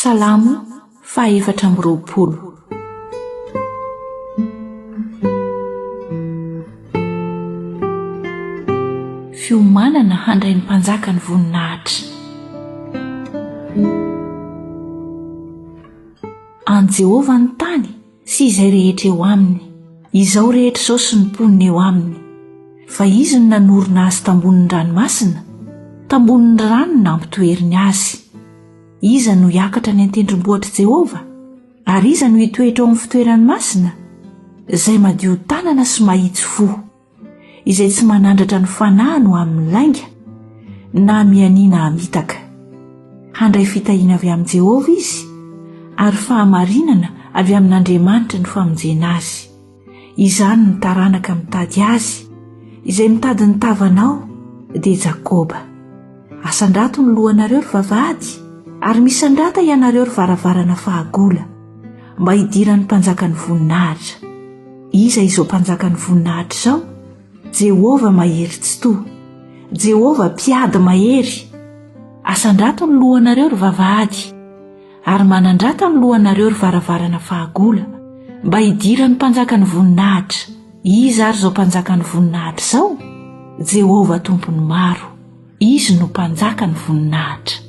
Salamo faha 24. Fiomanana handray ny mpanjaka ny voninahitra. An'i Jehovah ny tany sy izay rehetra eo aminy, izao rehetra izao sy ny mponina eo aminy. Fa Izy no nanorina azy tambonin'ny ranomasina, tambonin'ny rano no nampitoeriny azy. Iza no hiakatra any an-tendrombohitr'i Jehovah? Ary iza no hitoetra ao amin'ny fitoerany masina? Izay madio tanana sy mahitsy fo, izay tsy manandratra ny fanahiny ho amin'ny lainga, na mianiana hamitaka. Handray fitahiana avy amin'i Jehovah izy, ary fahamarinana avy amin'Andriamanitry ny famonjena azy. Izany ny taranaka mitady azy, izay mitady ny tavanao, dia Jakoba. Asandrato ny lohanareo, ry vavahady, ary misandrata ianareo, ry varavarana fahagola, mba hidiran'ny mpanjakan'ny voninahitra. Iza izao mpanjakan'ny voninahitra izao? Jehovah mahery tsitoha, Jehovah mpiady mahery. Asandrato ny lohanareo, ry vavahady, ary manandrata ny lohanareo ry varavarana fahagola, mba hidiran'ny mpanjakan'ny voninahitra. Iza ary izao mpanjakan'ny voninahitra izao? Jehovah Tompon'ny maro, Izy no mpanjakan'ny voninahitra.